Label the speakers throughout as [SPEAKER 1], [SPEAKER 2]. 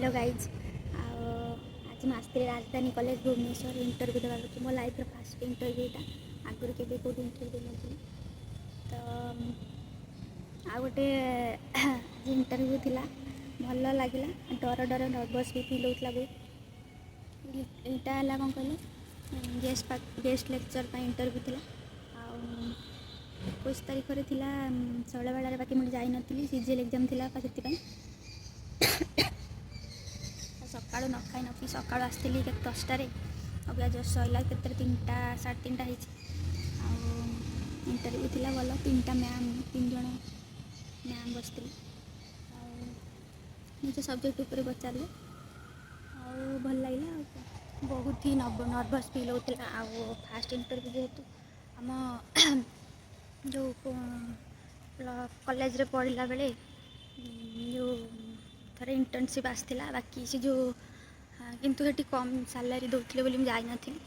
[SPEAKER 1] Hello guys, ଆଉ ଆଜି ମୁଁ ଆସିଥିଲି ରାଜଧାନୀ କଲେଜ ଭୁବନେଶ୍ୱର ଇଣ୍ଟରଭ୍ୟୁ ଦେବାକୁ। ମୋ ଲାଇଫ୍ର ଫାଷ୍ଟ ଇଣ୍ଟରଭ୍ୟୁ ଏଇଟା। ଆଗରୁ କେବେ କେଉଁଠି ଇଣ୍ଟରଭ୍ୟୁ ଦେଇନଥିଲି। ତ ଆଉ ଗୋଟେ ଆଜି ଇଣ୍ଟରଭ୍ୟୁ ଥିଲା, ଭଲ ଲାଗିଲା। ଡର ଡର, ନର୍ଭସ୍ ବି ଫିଲ୍ ହେଉଥିଲା ବହୁତ। ଏଇଟା ହେଲା କ'ଣ କହିଲେ, ଗେଷ୍ଟ ଲେକ୍ଚର୍ ପାଇଁ ଇଣ୍ଟରଭ୍ୟୁ ଥିଲା। ଆଉ 21 ତାରିଖରେ ଥିଲା ଶୈଳବାଳାରେ, ବାକି ମୁଁ ଯାଇନଥିଲି, ସିଜିଏଲ୍ ଏକ୍ଜାମ୍ ଥିଲା ସେଥିପାଇଁ। ସକାଳୁ ନ ଖାଇ ନ ପିଇ ସକାଳୁ ଆସିଥିଲି କେତେ 10ଟାରେ। ଅବିକା ଜଷ୍ଟ ସରିଲା କେତେଟା, 3ଟା, 3:30 ହେଇଛି। ଆଉ ଇଣ୍ଟରଭ୍ୟୁ ଥିଲା ଭଲ। ତିନିଟା ମ୍ୟାମ୍, ତିନି ଜଣ ମ୍ୟାମ୍ ବସିଥିଲେ ଆଉ ନିଜ ସବଜେକ୍ଟ ଉପରେ ପଚାରିଲେ ଆଉ ଭଲ ଲାଗିଲା। ଆଉ କ'ଣ, ବହୁତ ହି ନର୍ଭସ୍ ଫିଲ୍ ହେଉଥିଲା। ଆଉ ଫାଷ୍ଟ ଇଣ୍ଟରଭ୍ୟୁ ଯେହେତୁ, ଆମ ଯେଉଁ କଲେଜରେ ପଢ଼ିଲା ବେଳେ ଯେଉଁ ଥରେ ଇଣ୍ଟର୍ନସିପ୍ ଆସିଥିଲା, ବାକି ସେ ଯେଉଁ କିନ୍ତୁ ସେଠି କମ୍ ସାଲାରୀ ଦେଉଥିଲେ ବୋଲି ମୁଁ ଯାଇନଥିଲି।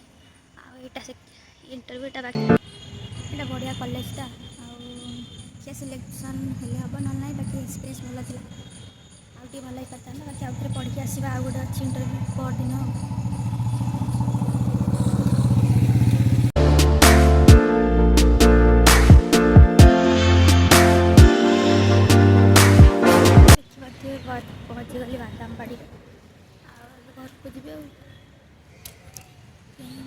[SPEAKER 1] ଆଉ ଏଇଟା ସେ ଇଣ୍ଟରଭ୍ୟୁଟା, ବାକି ଏଇଟା ବଢ଼ିଆ କଲେଜଟା। ଆଉ ଦେଖିବା, ସିଲେକ୍ସନ୍ ହେଲେ ହେବ, ନହେଲେ ନାହିଁ। ବାକି ଏକ୍ସପିରିଏନ୍ସ ଭଲ ଥିଲା, ଆଉ ଟିକେ ଭଲ ହେଇପାରିଥାନ୍ତା। ବାକି ଆଉ ଥରେ ପଢ଼ିକି ଆସିବା। ଆଉ ଗୋଟେ ଅଛି ଇଣ୍ଟରଭ୍ୟୁ ପରଦିନ ଆଉ।